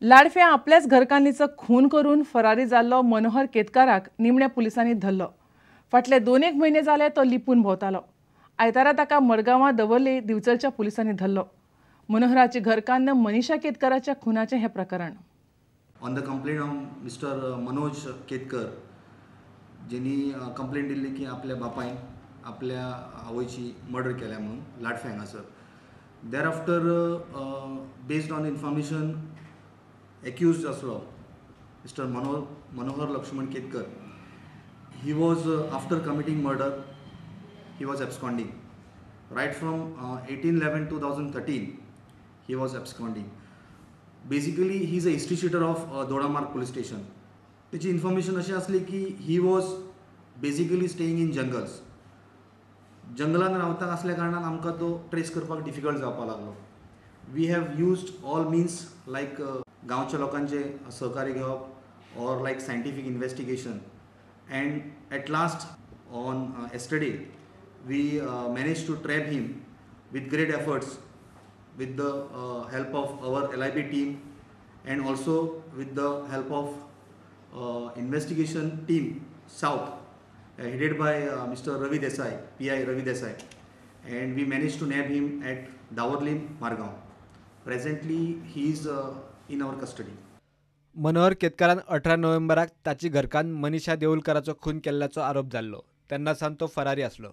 लाडफ्या आपल्याच घरकान्नीचो खून करून फरारी जाल्लो मनोहर केतकाराक निमण्या पुलिसांनी धरलो. फाटले 2-1 म्हयने जाले तो लिपून भोंवतालो. आयतारा ताका मडगांवां दवर्ले दिवचलच्या पुलिसांनी धरलो. मनोहराची घरकान्न मनीषा केतकाराच्या खुनाचें हें प्रकरण. On the complaint of mister Manoj Ketkar, जेनी कंप्लेंट दिल्ली की आपल्या बापायन आपल्या आवयची मर्डर केल्या म्हणून लाडफें हांगासर. Thereafter based on information accused आसलो mister Manohar Laxman Ketkar, he was after committing murder he was absconding. Right from 18/11/2013 he was absconding. Basically he is a history sheeter of Dodamarg police station. तेची information अशी आसली की he was basically staying in jungles. जंगलान रावता आसल्या कारणान आमकां तो trace करपाक डिफिकल्ट जावपाक लागलो. We have used all means like गांवच्या लोकांचे सहकार्य घेवप or like scientific investigation, and at last on yesterday we manage to trap him with great efforts with the help of our LIB team and also with the help of investigation team South headed by Mr. Ravi Desai, PI Ravi Desai, and we managed to nab him at Davorlim, Margaon. Presently he is in our custody. Manohar केतकारान 18 नोव्हेंबराक ताची घरकान्न मनीषा देऊलकराचो खून केल्ल्याचो आरोप जाल्लो. तेन्ना सावन तो फरारी आसलो.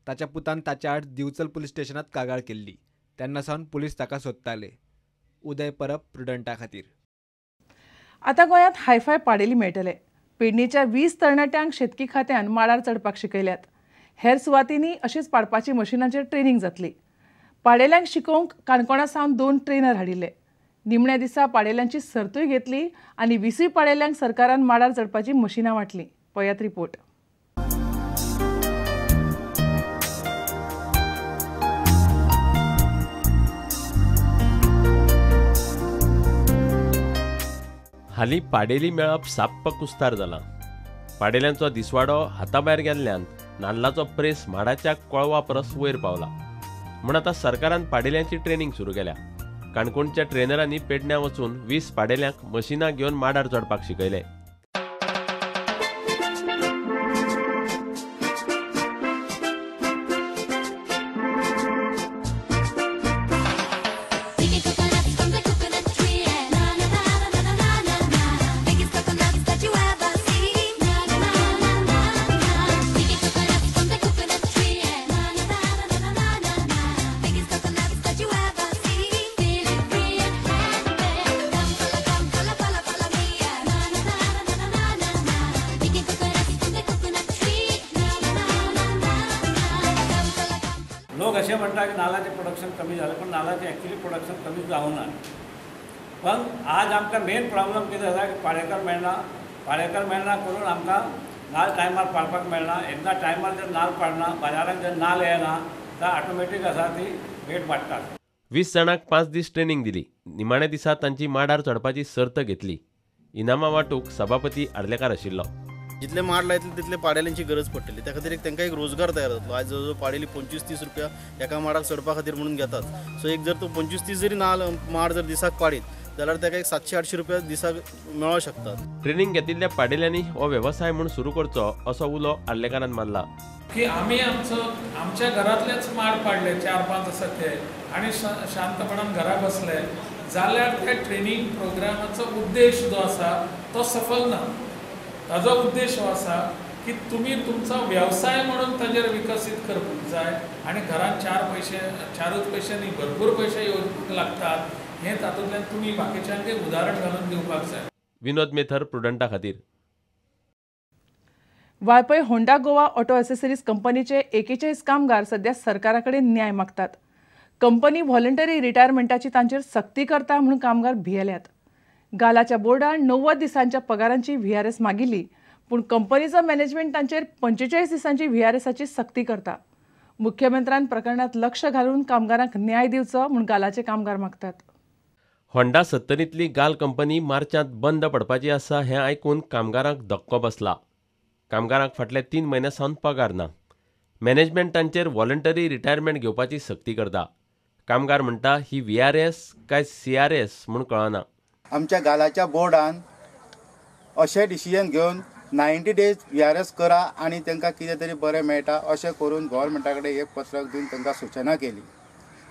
ताच्या पुतान ताच्या आड दिवचल पुलीस स्टेशनात कागाळ केल्ली. तेन्ना सावन पुलीस ताका सोदताले. उदय परब, प्रुडंटा खातीर. आतां गोंयांत हायफाय पाडेली मेळटले. पेडणेच्या 20 तरणाट्यांक शेतकी खात्यान माडार चडपाक शिकयल्यात. हेर सुवातींनी अशीच पाडपाची मशिनाचेर ट्रेनींग जातली. पाडेल्यांक शिकोवंक काणकोणा सावन 2 ट्रेनर हाडिल्ले. निमण्या दिसा पाडेल्यांची सर्तूय घेतली आनी 20 पाडेल्यांक सरकारान माडार चडपाची मशिनां वांटली. पळयात रिपोर्ट. हालीं पाडेली मेळप साप्प कुस्तार जालां. पाडेल्यांचो दिसवाडो हाताभायर गेल्ल्यान नाल्लाचो प्रेस माडाच्या कोळवा परस वयर पावला. म्हूण आतां सरकारान पाडेल्यांची ट्रेनींग सुरू केल्या. काणकोणच्या ट्रेनरांनी पेडण्यां वचून 20 पाडेल्यांक मशिनां घेवन माडार चडपाक शिकयले. लोक अशें म्हणटा की नाल्लाचें प्रोडक्शन कमी जालें, पण नाल्लाचें एक्चुअली प्रोडक्शन कमी जावना. पण आज आमकां मेन प्रॉब्लम कितें आसा की पाडेकार मेळना. पाडेकार मेळना करून आमकां नाल्ल टायमार पाडपाक मेळना. एकदां टायमार जर नाल्ल पाडना, बाजारांत जर नाल्ल येना तर ऑटोमॅटीक आसा ती रेट वाडटा. 20 जाणांक 5 दीस ट्रेनींग दिली. निमाण्या दिसा तांची माडार चडपाची सर्त घेतली. इनामां वांटूंक सभापती आर्लेकार आशिल्लो. जितले माड लायतले तितले पाडेल्यांची गरज पडटली. त्या खातीर एक तांकां एक रोजगार तयार जातलो. आयज जवळ जवळ पाडेली 25-30 रुपया एका माडाक चडपा खातीर म्हणून घेतात. सो एक जर तो 25-30 जरी नाल्ल माड जर दिसाक पाडीत जाल्यार ताका एक 700-800 रुपया दिसाक मेळोंक शकतात. ट्रेनींग घेतिल्ल्या पाडेल्यांनी हो वेवसाय म्हूण सुरू करचो असो उलो आर्लेकारान मारला. की आमी आमचो आमच्या घरांतलेच माड पाडले 4-5 आसा ते आनी शांतपणान घरा बसले जाल्यार त्या ट्रेनींग प्रोग्रामाचो उद्देश जो आसा तो सफल ना. ताजो उद्देश हो आसा की तुमी तुमचो वेवसाय म्हणून ताजेर विकसीत करपाक जाय आनी घरांत 4 पयशे, 4च पयशे न्ही, भरपूर पयशे येवपाक लागतात. हें तातूंतल्यान तुमी बाकीच्यांक उदाहरण घालून दिवपाक जाय. विनोद मेथर, प्रुडंटा खातीर. Valpoi Honda Goa auto accessories कंपनीचे 41 कामगार सध्या सरकारा कडेन न्याय मागतात. कंपनी व्हॉलंटरी रिटायरमेंटाची तांचेर सक्ती करता म्हणून कामगार भियेल्यात. गालाच्या बोर्डान 90 दिसांच्या पगारांची व्हीआरएस मागिल्ली, पूण कंपनीचो मॅनेजमेंट तांचेर 45 दिसांची व्हीआरएसाची सक्ती करता. मुख्यमंत्र्यान प्रकरणात लक्ष घालून कामगारांक न्याय दिवचो म्हूण गालाचे कामगार मागतात. होंडा सत्तरींतली गाल कंपनी मार्चांत बंद पडपाची आसा हें आयकून कामगारांक धक्को बसला. कामगारांक फाटल्या 3 म्हयन्यां सावन पगार ना. मॅनेजमेंट तांचेर व्हॉलंटरी रिटायरमेंट घेवपाची सक्ती करता. कामगार म्हणटा ही व्हीआरएस काय सीआरएस म्हूण कळना. आमच्या गालाच्या बोर्डान अशें डिसिजन घेवन 90 डेज VRS करा आनी तांकां कितें तरी बरें मेळटा अशें करून गव्हर्मेंटा कडेन एक पत्रक दिवन तांकां सुचना केली.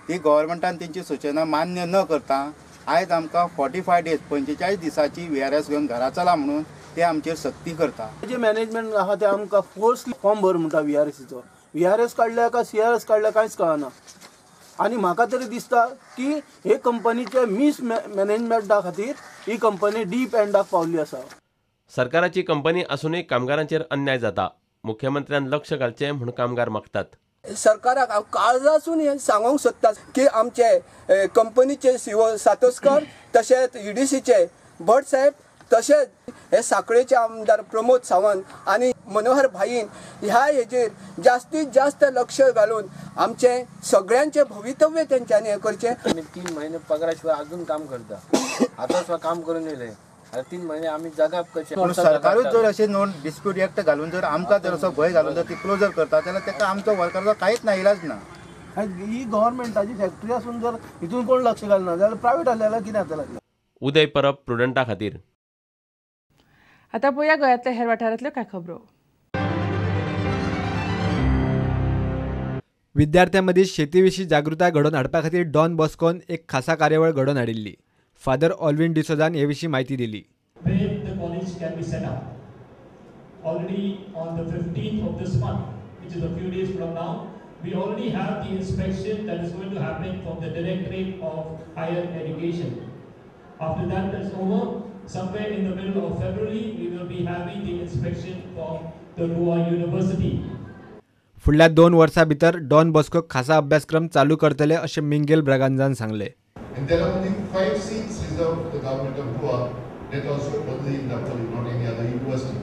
ती गव्हर्मेंटान तेंची सुचना मान्य न करता आयज आमकां 45 डेज 45 दिसांची VRS घेवन घरा चला म्हणून ते आमचेर सक्ती करता. जे मॅनेजमेंट आहा ते आमकां फोर्सली फॉर्म भर म्हणटा VRSचो. VRS काडल्या काय CRS काडल्या कांयच कळना. आनी म्हाका तरी दिसता की हे कंपनीचे मिस मॅनेजमेंटा खातीर ही कंपनी डीप एंडाक पावल्ली आसा. सरकाराची कंपनी आसूनय कामगारांचेर अन्याय जाता. मुख्यमंत्र्यान लक्ष घालचें म्हूण कामगार मागतात. सरकाराक हांव काळजासून हें सांगूंक सोदता की आमचे कंपनीचे सीओ सातोस्कर तशेंच EDCचे भट साहेब तशेंच हे साखळेचे आमदार प्रमोद सावंत आनी मनोहर भाईन ह्या हेजेर जास्तीत जास्त लक्ष घालून आमचें सगळ्यांचें भवितव्य तेंच्यांनी हें करचें. आमी 3 महिने पगारा शिवाय अजून काम करता. आतां सुद्दां काम करून येयले. 3 महिने आमी जगप कशें. पूण सरकारूच जर अशें नॉन डिस्प्यूट एक्ट घालून जर आमकां जर असो भंय घालून जर ती क्लोजर करता जाल्यार ताका आमचो वर्कराचो कांयच ना इलाज ना. ही गव्हर्मेंटाची फॅक्टरी आसून जर हितून कोण लक्ष घालना जाल्यार प्रायवेट आसले जाल्यार कितें जातलें. उदय परब प्रुडंटा खातीर. आतां पळोवया गोंयांतल्या हेर वाठारांतल्यो कांय खबरो. विद्यार्थ्यां मदीं शेती विशीं जागृताय घडोवन हाडपा खातीर डॉन बॉस्कोन एक खासा कार्यावळ घडोवन हाडिल्ली. फादर ऑल्विन डिसोजान हे विशीं म्हायती दिली. Already on the 15th of this month, which is a few days from now, we already have the inspection that is going to happen from the Directorate of Higher Education. After that is over, somewhere in the middle of February, we will be having the inspection from the Goa University. फुडल्या 2 वर्सां भितर don Bosco खासा अभ्यासक्रम चालू करतले अशें मिंगेल ब्रागांझान सांगलें. And there are only 5 seats reserved for the government of Goa, that also only in Dapolim, not any other university.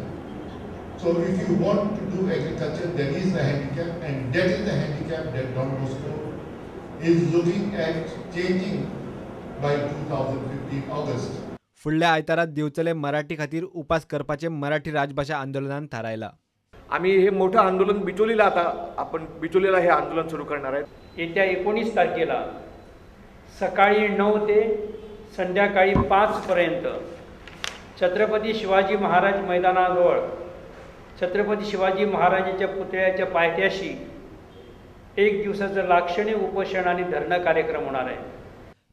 So if you want to do agriculture, there is a handicap, and that is the handicap that Don Bosco is looking at changing by 2015 August. फुडल्या आयतारा दिवचले मराठी खातीर उपास करपाचे मराठी राजभाशा आंदोलनान थारायला. आम्ही हे मोठं आंदोलन बिचोलीला, आता आपण बिचोलीला हे आंदोलन सुरू करणार आहे. येत्या 19 तारखेला सकाळी 9 ते संध्याकाळी 5 पर्यंत छत्रपती शिवाजी महाराज मैदानाजवळ छत्रपती शिवाजी महाराजांच्या पुतळ्याच्या पायथ्याशी एक दिवसाचं लाक्षणिक उपोषण आणि धरणं कार्यक्रम होणार आहे.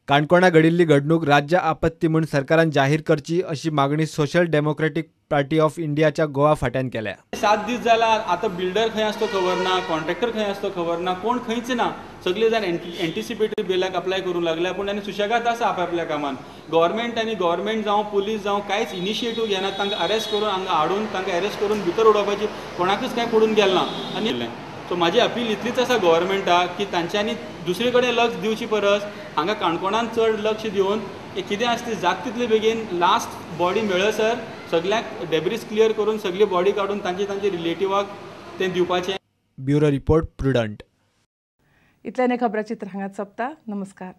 काणकोणा घडिल्ली घडणूक राज्य आपत्ती म्हूण सरकारान जाहीर करची अशी मागणी सोशल डेमोक्रेटीक पार्टी ऑफ इंडियाच्या गोवा फाट्यान केल्या. 7 दीस जाला आतां बिल्डर खंय आसतो खबर ना, कॉन्ट्रॅक्टर खंय आसतो खबर ना, कोण खंयच ना. सगळे जाण एंटिसिपेटरी बेलाक अप्लाय करूंक लागल्या, पूण आनी सुशेगाद आसा आपआपल्या कामान. गव्हर्मेंट आनी गव्हर्मेंट जावं पुलीस जावं कांयच इनिशिएटीव घेना. तांकां अरेस्ट करून हांगा हाडून तांकां अरेस्ट करून भितर उडोवपाची कोणाकूच कांय पडून गेलें ना. आनी सो म्हाजी अपील इतलीच आसा गव्हर्मेंटाक की तांच्यांनी दुसरे कडेन लक्ष दिवचे परस हांगा काणकोणान चड लक्ष दिवन कितें आसा तें जाता तितले बेगीन लास्ट बॉडी मेळसर सगळ्यांक डेब्रीज क्लियर करून सगळी बॉडी काडून तांचे तांचे रिलेटिवाक तें दिवपाचें. Bureau report, Prudent. इतल्याने खबराचित्र हांगाच सोंपता. नमस्कार.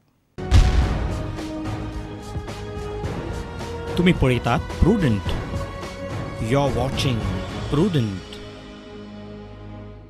तुम्ही पळयतात Prudent. You are watching Prudent.